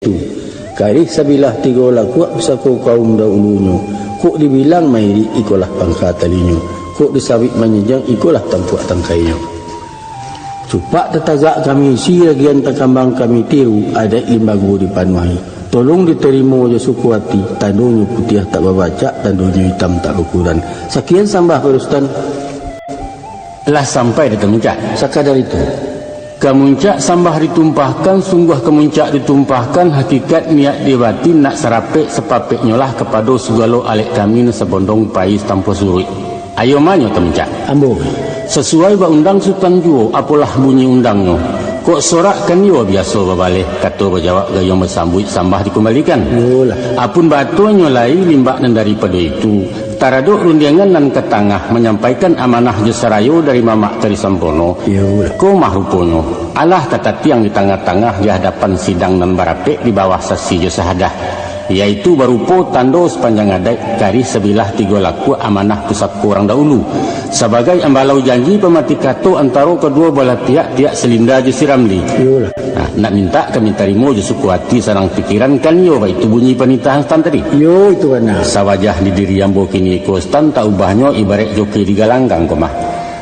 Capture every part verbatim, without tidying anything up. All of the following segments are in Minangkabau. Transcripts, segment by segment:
tu. Karih sabilah tigo lakuak pusako kaum dahulunyo. Kok dibilang mairik, ikolah pangka talinyo. Kok disawik manyinjang, ikolah tampuak tangkainyo. Cupak tatagak kami isi, ragian takambang kami tiru, adaik limbago dipanuahi. Tolong ditarimo jo suko ati, tandonyo putiah tak babacak, tandonyo itam tak bakuran. Sakian sambah, Pak Rustan. Lah sampai di Tamuncak. Sakadar itu. Ka muncak sambah ditumpahkan, sungguah ka muncak ditumpahkan, hakikat niat di batin nak sarapek sapapeknyolah kapado sagalo alek kami nan sabondong pais tanpa suruik. Ayo manyo Tamuncak. Ambo. Sasuai baundang Sutan juo, apolah bunyi undangnyo. Kok sorak kan iyo biaso babaleh, kato bajawab gayuang basambuik sambah dikumbalikan. Iyolah. Apun batonyo lai limbak nan daripado itu, taradok rundiangan nan ka tangah manyampaikan amanah jo sarayo dari Mamak Kari Sampono. Iyolah. Ko mah ruponyo, alah tatatiang di tangah-tangah di hadapan sidang nan barapek di bawah sasi jo sahadah, yaitu barupo tando sapanjang adaik, karih sabilah tigo lakuak amanah pusako urang dahulu, sabagai ambalau janji pamati kato antaro kaduo balah pihak, pihak si Linda jo si Ramli. Iyolah. Nah, nak mintak kami tarimo jo suko ati sarang pikiran, kan iyo baitu bunyi panitahan Sutan tadi. Iyo, itu bana. Sawajah di diri ambo kini ko Sutan, tak ubahnyo ibaraik joki di galanggang ko mah.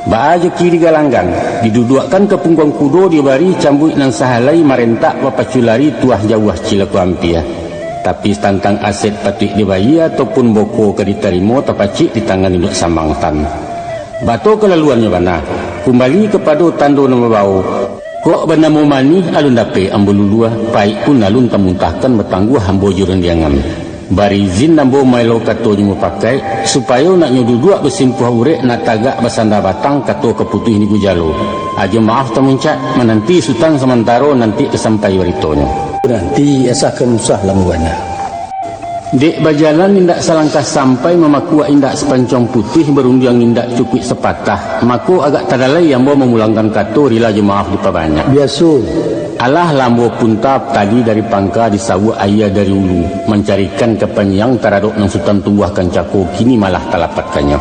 Baa joki di galanggang, diduduakkan ka pungguang kudo, dibari cambuik nan sahalai, marentak bapacu lari tuah jauah cilako ampia. Tapi tantang aset patuik dibayia ataupun boko ka ditarimo, tapacik di tangan induak samang Sutan. Bato kalaluannyo bana, kumbali kapado tando nan babao, kok banamo manih alun dapek ambo lulua, paik pun alun tamuntahkan, batangguah ambo jo rundiangan. Bari izin ambo maelo katonyo mupakaik, supayo nak nyo duduak basimpuah urek, nak tagak basanda batang, kato ka putuih di gujalo. Ajo maaf Tamuncak, mananti Sutan samantaro, nanti ka sampai baritonyo. Nanti asahkan usah lamo bana. Dek bajalan indak salangkah sampai, mamakuak indak sapancuang putuih, barundiang indak cukuik sapatah, mako agak tadalai ambo mamulangkan kato, rila jo maaf dipabanyak. Biaso. Alah lah ambo punta tali dari pangka, disawuak aia dari ulu, mancarikan kapanyiang taradok nan Sutan tumbuahkan cako, kini malah talapatkannyo.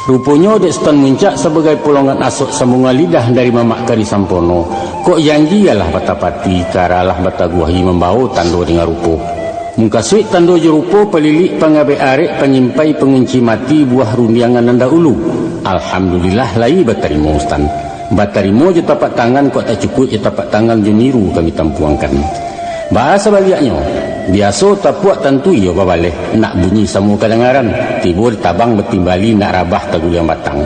Ruponyo dek Sutan Muncak sabagai polongan asok sambungan lidah dari Mamak Kari Sampono, kok janji alah batapati, kara alah bataguahi, mambao tando dengan rupo. Mukasuik tando jo rupo, palilik, pangabek arek, panyimpai, pangunci mati, buah rundiangan nan dahulu. Alhamdulillah, lai batarimo Sutan. Batarimo jo tapak tangan, kok tak cukuik jo tapak tangan, jo niru kami tampuangkan. Baa sabaliaknyo, biaso tapuak tantu iyo babaleh, nak bunyi samo kadangaran, tibo di tabang batimbali, nak rabah taguliang batang.